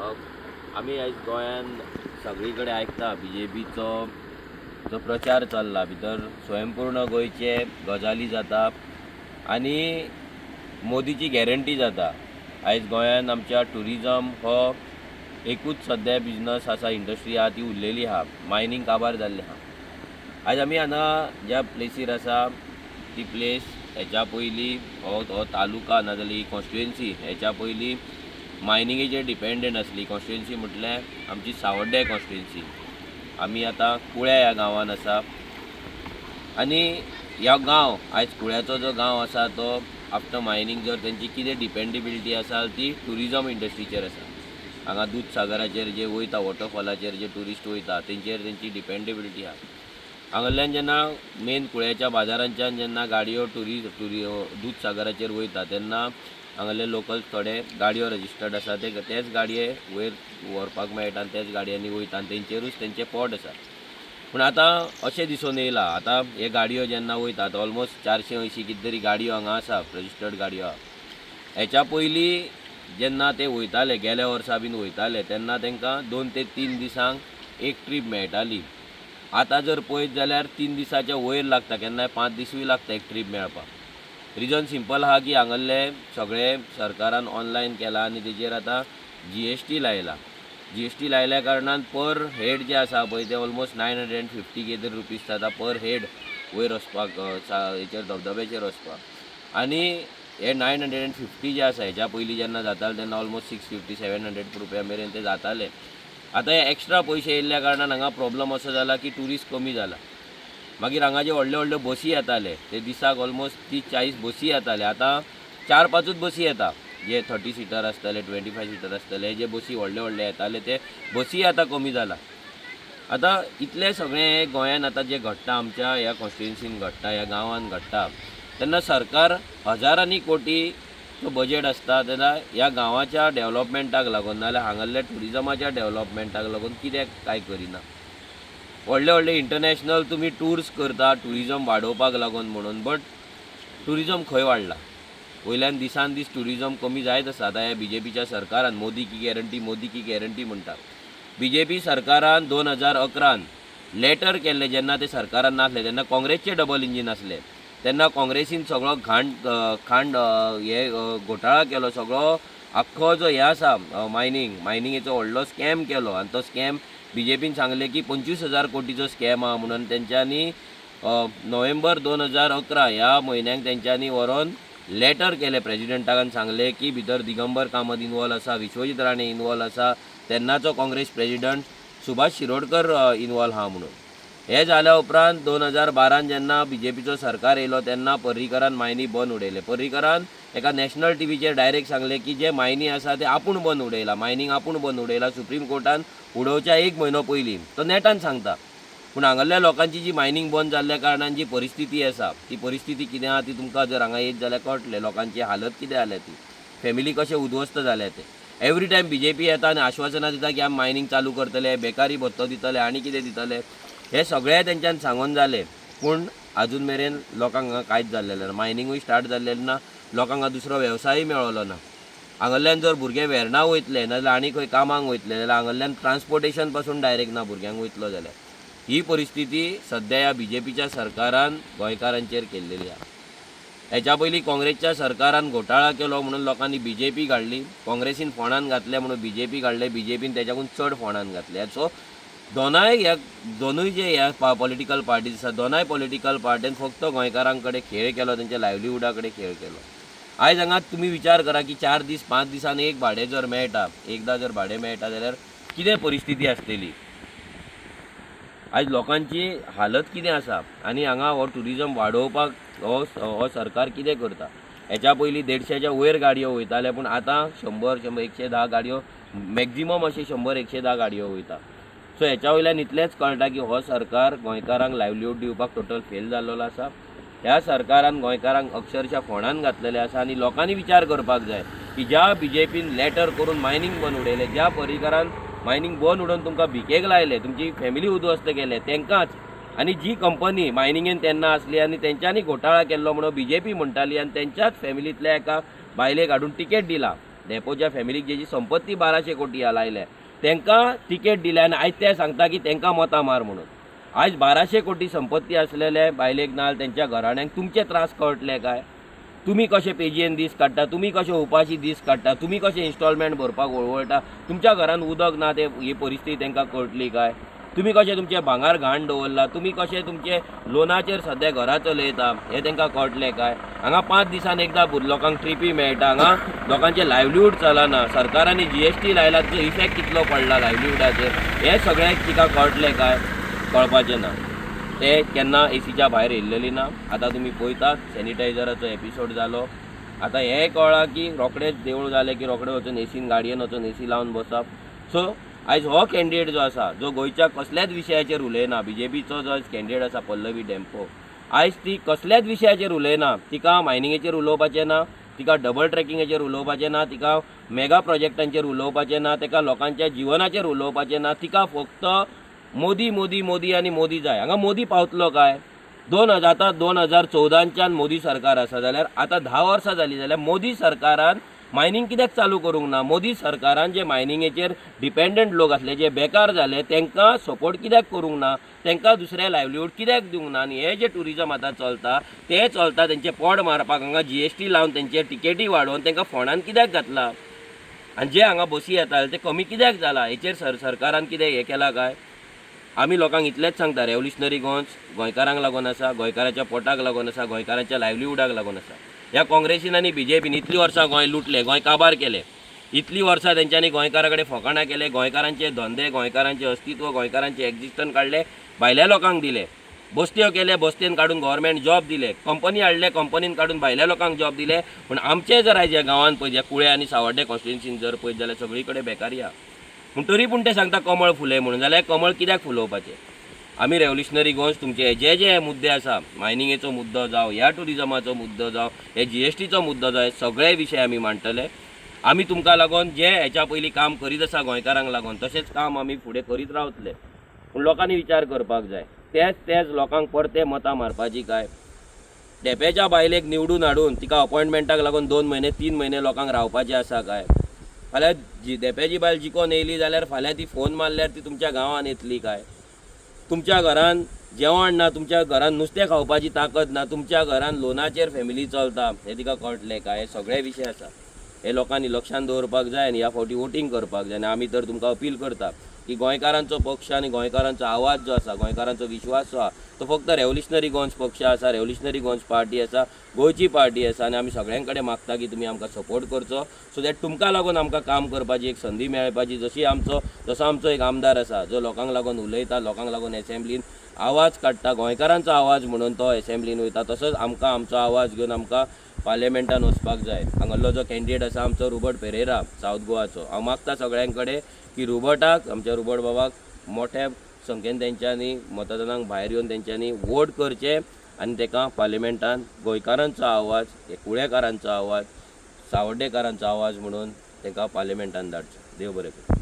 आमी आयज गोंयान सगळी कडेन आयकता बीजेपीचो जो प्रचार चल्ला, भितर स्वयंपूर्ण गोंयचे गजाली जाता आनी मोदीची गॅरंटी जाता. आयज गोंयान आमच्या ट्युरिजम हो एकूच सद्या बिजनस आसा, इंडस्ट्री आहा ती उरलेली आहा. मायनींग काबार जाल्लें आहा. आयज आमी हांगा ज्या प्लेसीर आसा ती प्लेस हेच्या पयलीं हो हो तालुका नाजाल्यार ही कॉन्स्टिट्युएन्सी हेच्या पयलीं मायनिंगेचेर डिपेंडंट आसली. कॉन्स्टिट्युएन्सी म्हटल्यार आमची सावड्डे कॉन्स्टिट्युएन्सी. आमी आतां कुळ्या ह्या गांवान आसा आनी ह्या गांव आयज कुळ्याचो जो गांव आसा तो आफ्टर मायनींग जर तेंची कितें डिपेंडेबिलिटी आसा ती ट्युरिजम इंडस्ट्रीचेर आसा. हांगा दूदसागराचेर जे वयता, वॉटरफॉलाचेर जे ट्युरिस्ट वयता तेंचेर तेंची डिपेंडेबिलिटी आहा. हांगासरल्यान जेन्ना मेन कुळ्याच्या बाजारांच्यान जेन्ना गाडयो ट्युरिस्ट ट्युरि दूदसागराचेर वयता तेन्ना हांगासरले लोकल थोडे गाडयो रजिस्टर्ड आसा ते तेच गाडये वयर व्हरपाक मेळटा आनी तेच गाडयांनी वयता आनी तेंचेरूच तेंचें पोट आसा. पूण आतां अशें दिसून येयलां, आतां हे गाडयो जेन्ना वयता आतां ऑलमोस्ट 480 कितें तरी गाडयो हांगा आसा, रजिस्टर्ड गाडयो आहा. हेच्या पयलीं जेन्ना ते वयताले, गेल्या वर्सा बीन वयताले तेन्ना तांकां 2 ते 3 दिसांक एक ट्रीप मेळटाली. आतां जर पळयत जाल्यार 3 दिसाच्या वयर लागता, केन्नाय 5 दिसूय लागता एक ट्रीप मेळपाक. रिजन सिंपल आहा की हांगासरले सगळे सरकारान ऑनलायन केला आनी तेजेर आतां जीएसटी लायला. जीएसटी लायल्या कारणान पर हेड जे आसा पळय ते ऑलमोस्ट 950 कितें तरी रुपीज जाता पर हेड वयर वचपाक, हेचेर धबधब्याचेर वचपाक. आनी हे 950 जे आसा हेच्या पयलीं जेन्ना जाताले तेन्ना ऑलमोस्ट 650 700 रुपया मेरेन ते जाताले. आतां हे एक्स्ट्रा पयशे येयल्ल्या कारणान हांगा प्रॉब्लम असो जाला की ट्युरिस्ट कमी जाला. मागीर हांगा जे व्हडले व्हडले बसी येताले ते दिसाक ऑलमोस्ट 30-40 बसी येताले, आतां 4-5 बसी येता. जे 30 सिटर आसतले, 25 सिटर आसतले, जे बसी व्हडले व्हडले येताले ते बसी आतां कमी जाला. आतां इतलें सगळें गोंयान आतां जें घडटा, आमच्या ह्या कॉन्स्टिट्युएन्सीन घडटा, ह्या गांवान घडटा तेन्ना सरकार हजारांनी कोटीचो बजेट आसता तेन्ना ह्या गांवाच्या डेवलपमेंटाक लागून नाजाल्यार हांगासरल्या ट्युरिजमाच्या डेवलपमेंटाक लागून कित्याक कांय करिना. व्हडले व्हडले इंटरनॅशनल तुमी टुर्स करता ट्युरिजम वाडोवपाक लागून म्हणून, बट ट्युरिजम खंय वाडला? वयल्यान दिसान दीस ट्युरिजम कमी जायत आसा. आतां ह्या बीजेपीच्या सरकारान मोदी की गॅरंटी, मोदी की गॅरंटी म्हणटा. बीजेपी सरकारान 2011 लेटर केल्लें, जेन्ना ते सरकारान नासले तेन्ना काँग्रेसचें डबल इंजीन आसलें, तेन्ना काँग्रेसीन सगळो घाण खांड हे घोटाळा केलो, सगळो आख्खो जो हे आसा मायनिंगेचो व्हडलो स्कॅम केलो. आनी तो स्कॅम बीजेपीन सांगलें की 25,000 कोटीचो स्कॅम आहा म्हणून तेंच्यांनी नोव्हेंबर 2011 ह्या म्हयन्याक तेंच्यांनी व्हरोन लेटर केलें प्रेजिडेंटाक आनी सांगलें की भितर दिगंबर कामत इनवॉल्व आसा, विश्वजीत राणे इनवॉल्व आसा, तेन्नाचो काँग्रेस प्रेजिडंट सुभाष शिरोडकर इनवॉल्व आहा म्हणून. हें जाल्या उपरांत 2012 जेन्ना बीजेपीचो सरकार येयलो तेन्ना पर्रीकरान मायनी बंद उडयले. पर्रीकरान एका नॅशनल टीव्हीचेर डायरेक्ट सांगलें की जे मायनी आसा ते आपूण बंद उडयला, मायनींग आपूण बंद उडयला, सुप्रीम कोर्टान उडोवच्या 1 म्हयनो पयलीं तो नेटान सांगता. पूण हांगासरल्या लोकांची जी मायनींग बंद जाल्ल्या कारणान जी परिस्थिती आसा ती परिस्थिती कितें आहा ती तुमकां जर हांगा येत जाल्यार कळटलें. लोकांची हालत कितें जाल्या ती, फॅमिली कशें उद्ध्वस्त जाल्या ते. एवरी टायम बीजेपी येता आनी आश्वासनां दिता की आमी मायनींग चालू करतले, बेकारी भत्तो दितले आनी कितें दितले, हें सगळें तेंच्यान सांगून जालें. पूण आजून मेरेन लोकांक हांगा कांयच जाल्लें ना, मायनिंगूय स्टार्ट जाल्लें ना, लोकांक हांगा दुसरो वेवसायूय मेळलो ना. हांगासरल्यान जर भुरगे वेर्णा वयतले नाजाल्यार आनी खंय कामाक वयतले जाल्यार हांगासरल्यान ट्रान्सपोर्टेशन पासून डायरेक्ट ना भुरग्यांक वयतलो जाल्यार. ही परिस्थिती सद्या ह्या बीजेपीच्या सरकारान गोंयकारांचेर केल्लेली आहा. हेच्या पयलीं काँग्रेसच्या सरकारान घोटाळा केलो म्हणून लोकांनी बीजेपी काडली, काँग्रेसीन फोंडान घातले म्हणून बीजेपी काडले, बीजेपीन तेच्याकून चड फोंडान घातले. सो दोनाय ह्या दोनूय जे ह्या पॉलिटिकल पार्टीज आसा दोनाय पॉलिटिकल पार्टीन फक्त गोंयकारां कडेन खेळ केलो, तेंच्या लायवलीहुडा कडेन खेळ केलो. आयज हांगा तुमी विचार करा की 4 दीस 5 दिसान एक भाडें जर मेळटा, एकदां जर भाडें मेळटा जाल्यार कितें परिस्थिती आसतली, आयज लोकांची हालत कितें आसा आनी हांगा हो ट्युरिजम वाडोवपाक हो सरकार कितें करता. हेच्या पयलीं 150च्या वयर गाडयो वयताले, पूण आतां 100 110 गाडयो मॅक्झिमम अशें 100 110 गाडयो वयता. सो हेच्या वयल्यान इतलेंच कळटा की हो सरकार गोंयकारांक लायवलीहूड दिवपाक टोटल फेल जाल्लो आसा. ह्या सरकारान गोंयकारांक अक्षरशः फोंडान घातलेलें आसा आनी लोकांनी विचार करपाक जाय की ज्या बीजेपीन लेटर करून मायनींग बंद उडयलें, ज्या पर्रीकरान मायनींग बंद उडोवन तुमकां भिकेक लायले, तुमची फॅमिली उद्ध्वस्त केले तेंकांच, आनी जी कंपनी मायनिंगेन तेन्ना आसली आनी तेंच्यांनी घोटाळा केल्लो म्हणून बीजेपी म्हणटाली आनी तेंच्याच फॅमिलींतल्या एका बायलेक हाडून टिकेट दिला. धेंपोच्या फॅमिलीक जेजी संपत्ती 1200 कोटी लायल्या, तांकां तिकेट दिल्या आनी आयज ते सांगता की तांकां मतां मार म्हणून. आयज 1200 कोटी संपत्ती आसलेले बायलेक ना तेंच्या घराण्यांक तुमचे त्रास कळटले काय? तुमी कशे पेजयेन दीस काडटा, तुमी कशे उपाशी दीस काडटा, तुमी कशे इन्स्टॉलमेंट भरपाक वळवळटा, तुमच्या घरान उदक ना, ते ही परिस्थिती तांकां कळटली काय? तुमी कशें तुमचें भांगर घाण दवरला, तुमी कशें तुमचे लोनाचेर सद्या घरां चलयता, हें तांकां कळटलें काय? हांगा 5 दिसान एकदां लोकांक ट्रिपी मेळटा. हांगा लोकांचें लायवलीहूड चलना. सरकारांनी जीएसटी लायला, ताचो इफेक्ट कितलो पडला लायवलीहुडाचेर, हें सगळें तिका कळटलें काय? कळपाचें ना. ते केन्ना एसीच्या भायर येयल्लेली ना. आतां तुमी पळयतात, सॅनिटायझराचो एपिसोड जालो. आतां हें कळ्ळां की रोखडेच देवूळ जालें की रोखडे वचून एसीन, गाडयेन वचून एसी लावन बसप. सो आयज हो कॅन्डिडेट जो आसा, जो गोंयच्या कसल्याच विशयाचेर उलयना, बीजेपीचो जो कॅन्डिडेट आसा पल्लवी डेम्पो, आयज ती कसल्याच विशयाचेर उलयना. तिका मायनिंगेचेर उलोवपाचें ना, तिका डबल ट्रॅकिंगेचेर उलोवपाचें ना, तिका मेगा प्रोजेक्टांचेर उलोवपाचें ना, तिका लोकांच्या जिवनाचेर उलोवपाचें ना. तिका फक्त मोदी, मोदी, मोदी आनी मोदी जाय. हांगा मोदी पावतलो काय? 2000, आतां 2014च्यान मोदी सरकार आसा जाल्यार आतां 10 वर्सां जालीं जाल्यार मोदी सरकारान मायनींग कित्याक चालू करूंक ना? मोदी सरकारान जे मायनिंगेचेर डिपेंडंट लोक आसले, जे बेकार जाले, तांकां सपोर्ट कित्याक करूंक ना? तांकां दुसरें लायवलीहूड कित्याक दिवंक ना? आनी हे जे टुरिजम आतां चलता तें चलता तेंचें पोट मारपाक. हांगा जीएसटी लावन तेंचे टिकेटी वाडोवन तांकां फोंडान कित्याक घातला? आनी जे हांगा बसी येताले ते कमी कित्याक जाला? हेचेर सरकारान कितें हें केलां काय? आमी लोकांक इतलेंच सांगता, रेवल्युशनरी गोवन्स गोंयकारांक लागून आसा, गोंयकाराच्या पोटाक लागून आसा, गोंयकारांच्या लायवलीहुडाक लागून आसा. ह्या काँग्रेसीन आनी बीजेपीन इतलीं वर्सां गोंय लुटलें, गोंय काबार केलें. इतलीं वर्सां तेंच्यांनी गोंयकारा कडेन फकाणां केले. गोंयकारांचे धंदे, गोंयकारांचें अस्तित्व, गोंयकारांचें एक्झिस्टन्स काडलें, भायल्या लोकांक दिले. बस्त्यो केले, बस्तेन काडून गव्हर्मेंट जॉब दिले. कंपनी हाडले, कंपनीन काडून भायल्या लोकांक जॉब दिले. पूण आमचे जर आयज ह्या गांवांत पळयत, ह्या कुळे आनी सावड्डे कॉन्स्टिट्युन्सीन जर पळयत जाल्यार सगळी कडेन बेकारी आहा. पूण तरी पूण ते सांगता कमळ फुलय म्हणून, जाल्यार कमळ कित्याक फुलोवपाचें? आमी रेवल्युशनरी गोवन्स तुमचे जे जे मुद्दे आसा, मायनिंगेचो मुद्दो जावं, ह्या टुरिजमाचो मुद्दो जावं, हे जीएसटीचो मुद्दो जावं, हे सगळे विशय आमी मांडटले. आमी तुमकां लागून जे हेच्या पयलीं काम करीत आसा गोंयकारांक लागून, तशेंच काम आमी फुडें करीत रावतले. पूण लोकांनी विचार करपाक जाय, तेच तेच लोकांक परते मतां मारपाची काय? धेंप्याच्या बायलेक निवडून हाडून तिका अपॉयंटमेंटाक लागून 2 म्हयने, 3 म्हयने लोकांक रावपाचें आसा काय? फाल्यां जी धेंप्याची बायल जिकोन येयली जाल्यार फाल्यां ती फोन मारल्यार ती तुमच्या गांवांत येतली काय? तुमच्या घरान जेवण ना, तुमच्या घरान नुस्तें खावपाची ताकद ना, तुमच्या घरान लोनाचेर फॅमिली चलता, हें तिका कळटलें काय? हे सगळे विशय आसा, हे लोकांनी लक्षांत दवरपाक जाय आनी ह्या फावटी वोटींग करपाक जाय. आनी आमी तर तुमकां अपील करता की गोंयकारांचो पक्ष आनी गोंयकारांचो आवाज जो आसा, गोंयकारांचो विश्वास जो आहा, तो फक्त रेवल्युशनरी गोवन्स पक्ष आसा, रेवल्युशनरी गोवन्स पार्टी आसा, गोंयची पार्टी आसा. आनी आमी सगळ्यां कडेन मागता की तुमी आमकां सपोर्ट करचो, सो that तुमकां लागून आमकां काम करपाची एक संदी मेळपाची. जशी आमचो जसो आमचो एक आमदार आसा, जो लोकांक लागून उलयता, लोकांक लागून एसेंब्लीन आवाज काडटा, गोंयकारांचो आवाज म्हणून तो एसेंब्लीन वयता, तसोच आमकां आमचो आवाज घेवन आमकां पार्लिमेंटान वचपाक जाय. हांगासरलो जो कॅन्डिडेट आसा आमचो रुबर्ट पेरेरा, सावथ गोवाचो, हांव मागता सगळ्यां कडेन की रुबर्टाक, आमच्या रुबर्ट बाबाक मोठ्या संख्येन तेंच्यांनी मतदानाक भायर येवन तेंच्यांनी वोट करचें आनी ताका पार्लिमेंटान गोंयकारांचो आवाज, हे कुळेकारांचो आवाज, सावड्डेकारांचो आवाज म्हणून ताका पार्लिमेंटान धाडचो. देव बरें करूं.